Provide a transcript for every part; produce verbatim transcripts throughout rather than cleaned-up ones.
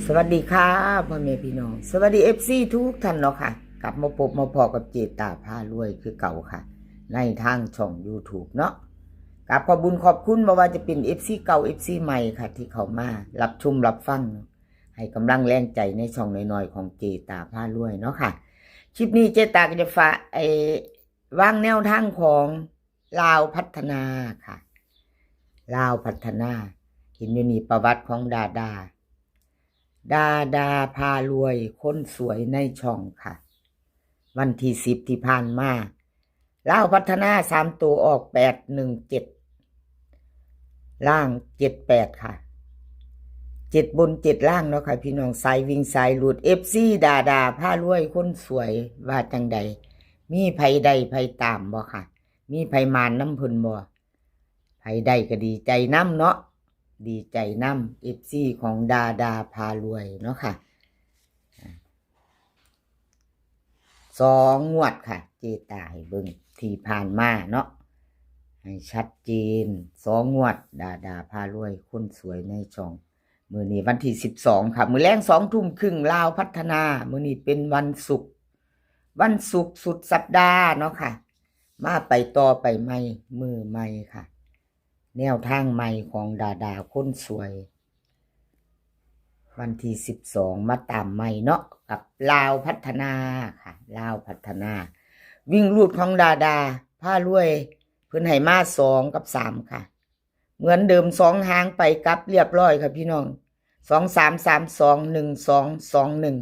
สวัสดีค่ะพ่อแม่พี่น้อง สวัสดีเอฟซีทุกท่านเนาะค่ะ กลับมาพบมาพ้อกับเจตาพารวยคือเก่าค่ะ ในทางช่องยูทูบเนาะ กราบขอบบุญขอบคุณบ่ว่าจะเป็นเอฟซีเก่าเอฟซีใหม่ค่ะ ที่เข้ามารับชมรับฟังเนาะ ให้กำลังแรงใจในช่องน้อยๆของเจตาพารวยเนาะค่ะ คลิปนี้เจตาก็จะฝากไอ้วางแนวทางของลาวพัฒนาค่ะ ลาวพัฒนา เห็นอยู่นี่ประวัติของดาดา ดาดาพารวยคนสวยในช่องค่ะ วันที่สิบที่ผ่านมา ลาวพัฒนาสามตัวออกแปดหนึ่งเจ็ด ล่างเจ็ดแปดค่ะ เจ็ดบนเจ็ดล่างเนาะค่ะ พี่น้องสายวิ่งสายหลุด เอฟซีดาดาพารวยคนสวยว่าจังใด มีไผได้ไผตามบ่ค่ะ มีไผหมานนำเพิ่นบ่ ไผได้ก็ดีใจนำเนาะ ดีใจนำ เอฟซีของดาดาพารวยเนาะค่ะ สองงวดค่ะ เจตาให้เบิ่งที่ผ่านมาเนาะ ให้ชัดเจน สองงวด ดาดาพารวยคนสวยในช่อง มื้อนี้วันที่สิบสองค่ะ มื้อแลงสองทุ่มครึ่ง ลาวพัฒนา มื้อนี้เป็นวันศุกร์ วันศุกร์สุดสัปดาห์เนาะค่ะ มาไปต่อไปใหม่ มื้อใหม่ค่ะ แนวทางใหม่ของดาดาคนสวย วันที่สิบสองมาตามใหม่เนาะ กับลาวพัฒนาค่ะ ลาวพัฒนา วิ่งรูดของดาดาพารวย เพิ่นให้มาสองกับสามค่ะ เหมือนเดิมสองหางไปกลับเรียบร้อยค่ะพี่น้อง สองสามสามสอง หนึ่งสองสองหนึ่ง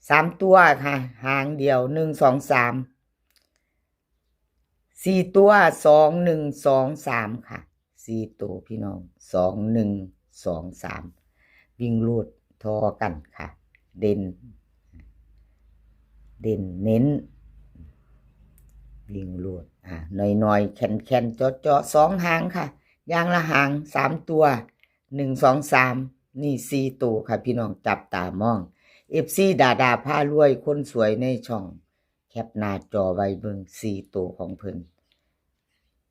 สามตัวค่ะ หางเดียว หนึ่งสองสาม สี่ตัว สองหนึ่งสองสามค่ะ สี่ตัวพี่น้อง สองหนึ่งสองสาม วิ่งรูดทอกันค่ะ เด่น เด่นเน้น วิ่งรูด อ่า น้อยๆ แคนๆ เจาะๆ สองหางค่ะ อย่างละหาง สามตัว หนึ่งสองสาม นี่สี่ตัวค่ะ พี่น้องจับตามอง เอฟซีดาดาพารวยคนสวยในช่อง แคปหน้าจอไว้เบิ่งสี่ตัวของเพิ่น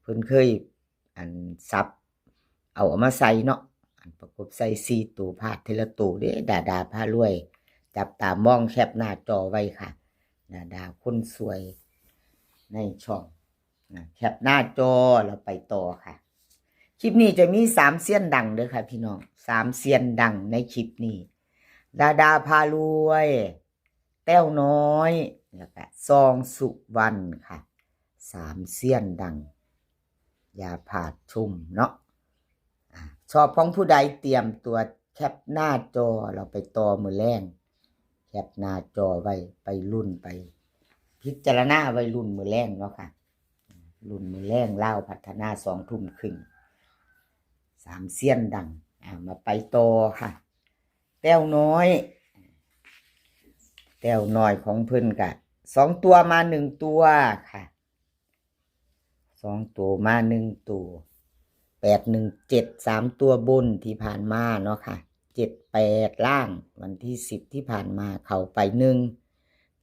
เพิ่นเคย อันสับ เอาเอามาใส่เนาะ อันประกบใส่สี่ตัว พลาดทีละตัวเด้ ดาดาพารวย จับตามอง แคปหน้าจอไว้ค่ะ ดาดาคนสวยในช่อง อ่ะ แคปหน้าจอ เราไปต่อค่ะ คลิปนี้จะมีสามเซียนดังเด้อค่ะพี่น้อง สามเซียนดังในคลิปนี้ ดาดาพารวย แต้วน้อย แล้วก็ซองสุวรรณค่ะ สามเซียนดัง อย่าพลาดชมเนาะ อ่ะ ชอบของผู้ใดเตรียมตัวแคปหน้าจอ เราไปต่อมื้อแลง แคปหน้าจอไว้ ไปลุ้นไป พิจารณาไว้ลุ้นมื้อแลงเนาะค่ะ ลุ้นมื้อแลงลาวพัฒนาสองทุ่มครึ่ง สามเซียนดัง อ่ะ มาไปต่อค่ะ แต้วน้อย แต้วน้อยของเพิ่นกะ สองตัวมาหนึ่งตัวค่ะ สองตัวมาหนึ่งตัว แปดหนึ่งเจ็ด สามตัวบนที่ผ่านมาเนาะค่ะ เจ็ดแปดล่าง วันที่สิบที่ผ่านมาเข้าไปหนึ่ง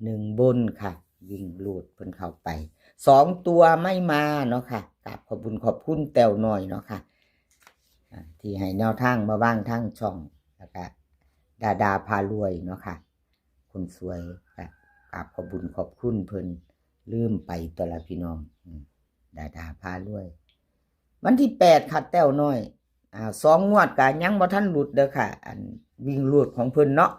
หนึ่งบนค่ะ วิ่งรูดเพิ่นเข้าไป สองตัวไม่มาเนาะค่ะ กราบขอบคุณขอบคุณแต้วน้อยเนาะค่ะ อ่า ที่ให้แนวทางมาวางทางช่อง แล้วก็ดาดาพารวยเนาะค่ะ คนสวยค่ะ กราบขอบคุณขอบคุณเพิ่น ลืมไปตัวละพี่น้อง อืม ดาดาพารวย วันที่แปดค่ะแต้วน้อย อ่า สองงวดกะยังบ่ทันหลุดเด้อค่ะ อันวิ่งรูดของเพิ่นเนาะ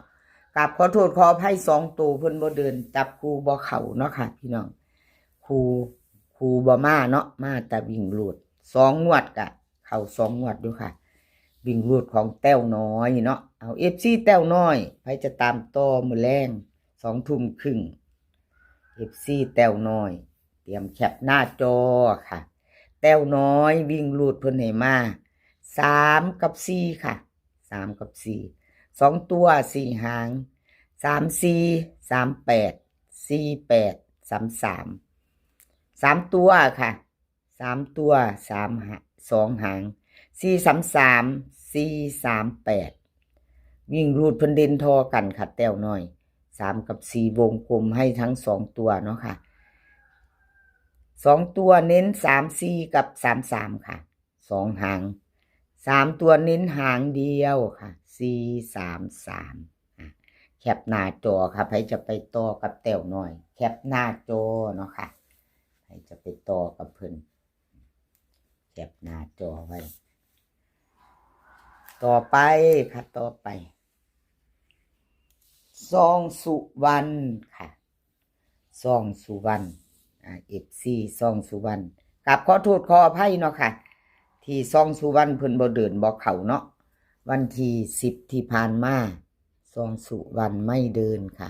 กราบขอโทษขออภัย สองตัวเพิ่นบ่เดิน จับคู่บ่เข้าเนาะค่ะพี่น้อง คู่ คู่บ่มาเนาะ มาแต่วิ่งรูด สองงวดกะเข้าสองงวดอยู่ค่ะ วิ่งรูดของแต้วน้อยเนาะ เอา เอฟซีแต้วน้อย ไผจะตามต่อมื้อแลง สองทุ่มครึ่ง เอฟซีแต้วน้อย เตรียมแคปหน้าจอค่ะ แต้วน้อยวิ่งรูดเพิ่นให้มา สามกับสี่ค่ะ สามกับสี่ สองตัวสี่หาง สามสี่ สามแปด สี่แปด สามสาม สามตัวค่ะ สามตัว สามหา สองหาง สี่สามสาม สี่สามแปด วิ่งรูดเพิ่นเด่นทอกันค่ะแต้วน้อย สามกับสี่วงกลมให้ทั้งสองตัวเนาะค่ะ สองตัวเน้นสามสี่กับสามสามค่ะ สองหาง สามตัวเน้นหางเดียวค่ะ สี่สามสาม อ่ะ แคปหน้าจอค่ะ ใครจะไปต่อกับแต้วน้อย แคปหน้าจอเนาะค่ะ ใครจะไปต่อกับเพิ่น แคปหน้าจอไว้ ต่อไปค่ะ ต่อไป ซองสุวรรณค่ะ ซองสุวรรณ อ่า เอฟซี ซองสุวรรณ กราบขอโทษขออภัยเนาะค่ะ ที่ซองสุวรรณเพิ่นบ่เดินบ่เข้าเนาะ วันที่สิบที่ผ่านมา ซองสุวรรณไม่เดินค่ะ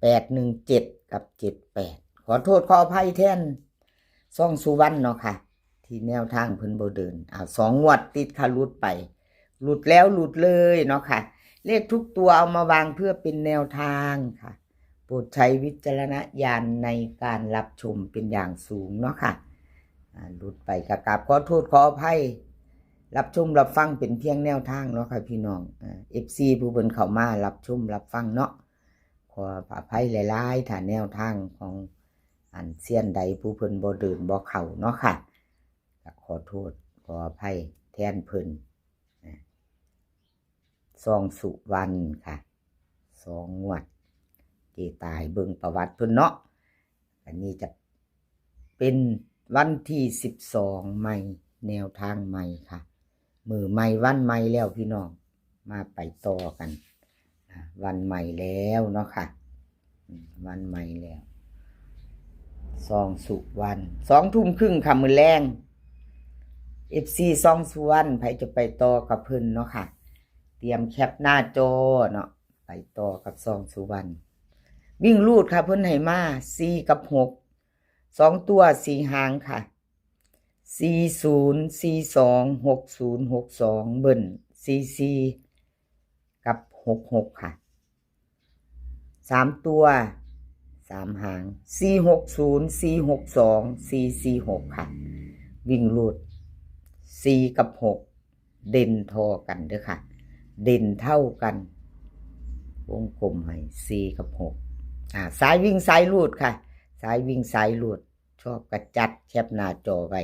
แปดหนึ่งเจ็ด กับ เจ็ดแปด ขอโทษขออภัยแทน ซองสุวรรณเนาะค่ะ ที่แนวทางเพิ่นบ่เดิน อ่า สองงวดติดค่ะ หลุดไป หลุดแล้วหลุดเลยเนาะค่ะ เลขทุกตัวเอามาวางเพื่อเป็นแนวทางค่ะ โปรดใช้วิจารณญาณในการรับชมเป็นอย่างสูงเนาะค่ะ อ่า หลุดไปก็กราบขอโทษขออภัย รับชมรับฟังเป็นเพียงแนวทางเนาะค่ะพี่น้อง อ่า เอฟซี ผู้เพิ่นเข้ามารับชมรับฟังเนาะ ขออภัยหลายๆ ถ้าแนวทางของอันเซียนใดผู้เพิ่นบ่เดินบ่เข้าเนาะค่ะ ก็ขอโทษขออภัยแทนเพิ่น อ่า ซองสุวรรณค่ะ สองงวด เจตาให้เบิ่งประวัติเพิ่นเนาะ อันนี้จะเป็นวันที่สิบสองใหม่ แนวทางใหม่ค่ะ มื้อใหม่วันใหม่แล้วพี่น้อง มาไปต่อกัน อ่า วันใหม่แล้วเนาะค่ะ อืม วันใหม่แล้ว ซองสุวรรณ สองทุ่มครึ่งค่ะ มื้อแลง เอฟซี ซองสุวรรณ ใครจะไปต่อกับเพิ่นเนาะค่ะ เตรียมแคปหน้าจอเนาะ ไปต่อกับซองสุวรรณ วิ่งรูดค่ะ เพิ่นให้มา สี่ กับ หก สองตัว สี่ หางค่ะ สี่ศูนย์ สี่สอง หกศูนย์ หกสอง เบิ้ล สี่สี่ กับ หกหก ค่ะ สามตัว สาม หาง สี่หกศูนย์ สี่หกสอง สี่สี่หก ค่ะ วิ่งรูด สี่ กับ หก เด่นเท่ากันเด้อค่ะ เด่นเท่ากัน วงกลมให้ สี่ กับ หก อ่า สายวิ่งสายรูดค่ะ สายวิ่งสายรูด ชอบกระจัด แคปหน้าจอไว้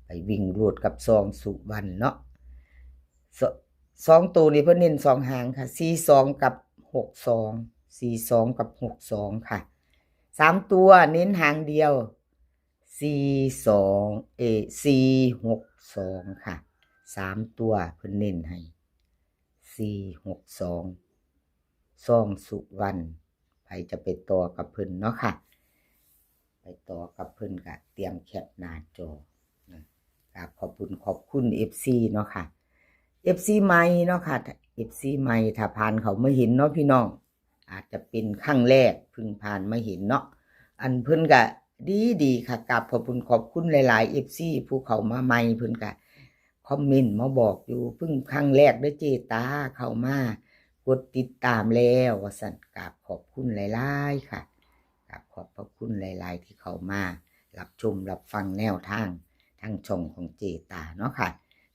ไปวิ่งรูดกับซองสุวรรณเนาะ ส- สองตัวนี้เพิ่นเน้นสองหางค่ะ สี่สอง กับ หกสอง สี่สอง กับ หกสอง ค่ะ สามตัวเน้นหางเดียว สี่สอง เอ สี่หกสอง ค่ะ สามตัวเพิ่นเน้นให้ สี่หกสอง ซองสุวรรณ ใครจะไปต่อกับเพิ่นเนาะค่ะ ไปต่อกับเพิ่นก็เตรียมแคปหน้าจอนะ กราบขอบคุณขอบคุณ เอฟซี เนาะค่ะ เอฟซี ใหม่เนาะค่ะ เอฟซี ใหม่ ถ้าผ่านเข้ามาเห็นเนาะพี่น้อง อาจจะเป็นครั้งแรกเพิ่งผ่านมาเห็นเนาะ อันเพิ่นก็ดีดีค่ะ กราบขอบคุณขอบคุณหลายๆ เอฟซี ผู้เข้ามาใหม่ เพิ่นก็คอมเมนต์มาบอกอยู่ เพิ่งครั้งแรกเด้อเจตาเข้ามา กดติดตามแล้วว่าซั่น กราบขอบคุณหลายๆ ค่ะ กราบขอบพระคุณหลายๆ ที่เข้ามารับชมรับฟังแนวทางทางช่องของเจตาเนาะค่ะ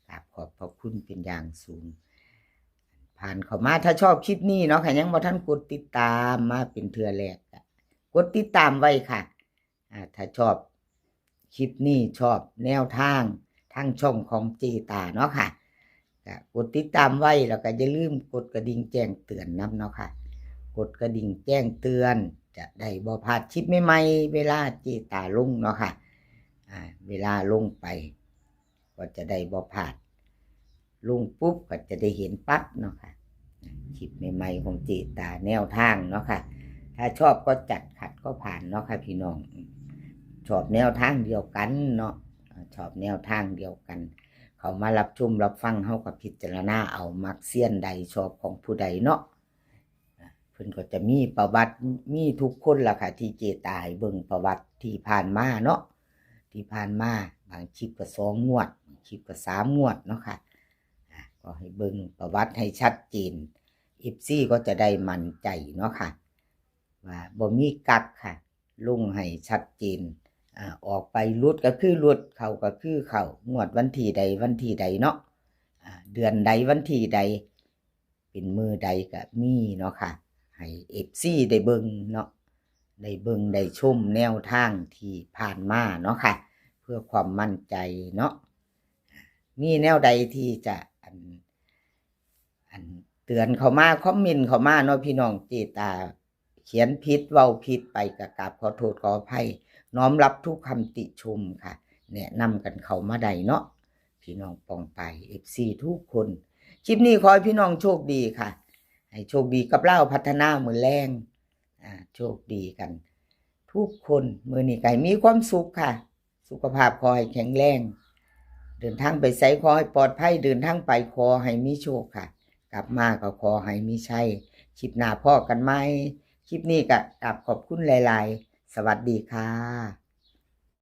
กราบขอบพระคุณเป็นอย่างสูง ผ่านเข้ามา ถ้าชอบคลิปนี้เนาะค่ะ ยังบ่ทันกดติดตามมาเป็นเทื่อแรกก็กดติดตามไว้ค่ะ อ่า ถ้าชอบคลิปนี้ ชอบแนวทางทางช่องของเจตาเนาะค่ะ ก็กดติดตามไว้ แล้วก็อย่าลืมกดกระดิ่งแจ้งเตือนนำเนาะค่ะ กดกระดิ่งแจ้งเตือน จะได้บ่พลาดคลิปใหม่ๆ เวลาเจตาลงเนาะค่ะ อ่า เวลาลงไป ก็จะได้บ่พลาด ลงปุ๊บก็จะได้เห็นปั๊บเนาะค่ะ คลิปใหม่ๆ ของเจตาแนวทางเนาะค่ะ ถ้าชอบก็จัด ขัดก็ผ่านเนาะค่ะพี่น้อง ชอบแนวทางเดียวกันเนาะ ชอบแนวทางเดียวกัน เข้ามารับชมรับฟัง เฮาก็พิจารณาเอา มักเซียนใดชอบของผู้ใดเนาะ เพิ่นก็จะมีประวัติ มีทุกคนล่ะค่ะ ที่เจตาให้เบิ่งประวัติที่ผ่านมาเนาะ ที่ผ่านมา บางคลิปก็สองงวด บางคลิปก็สามงวดเนาะค่ะ อ่ะ ก็ให้เบิ่งประวัติให้ชัดเจน เอฟซี ก็จะได้มั่นใจเนาะค่ะ ว่าบ่มีกั๊กค่ะ ลงให้ชัดเจน อ่า ออกไปหลุดก็คือหลุด เข้าก็คือเข้า งวดวันที่ใดวันที่ใดเนาะ อ่า เดือนใดวันที่ใด เป็นมื้อใดก็มีเนาะค่ะ ให้ เอฟซี ได้เบิ่งเนาะ ได้เบิ่งได้ชมแนวทางที่ผ่านมาเนาะค่ะ เพื่อความมั่นใจเนาะ มีแนวใดที่จะอัน อันเตือนเข้ามา คอมเมนต์เข้ามาเนาะพี่น้อง เจตาเขียนผิดเว้าผิดไปก็กราบขอโทษขออภัย น้อมรับทุกคำติชมค่ะ แนะนำกันเข้ามาได้เนาะ พี่น้องปองไป เอฟซี ทุกคน คลิปนี้ขอให้พี่น้องโชคดีค่ะ ให้โชคดีกับลาวพัฒนามื้อแลง อ่า โชคดีกัน ทุกคน มื้อนี้ก็ให้มีความสุขค่ะ สุขภาพขอให้แข็งแรง เดินทางไปไสขอให้ปลอดภัย เดินทางไปขอให้มีโชคค่ะ กลับมาก็ขอให้มีชัย คลิปหน้าพ้อกันใหม่ คลิปนี้ก็กราบขอบคุณหลายๆ สวัสดีค่ะ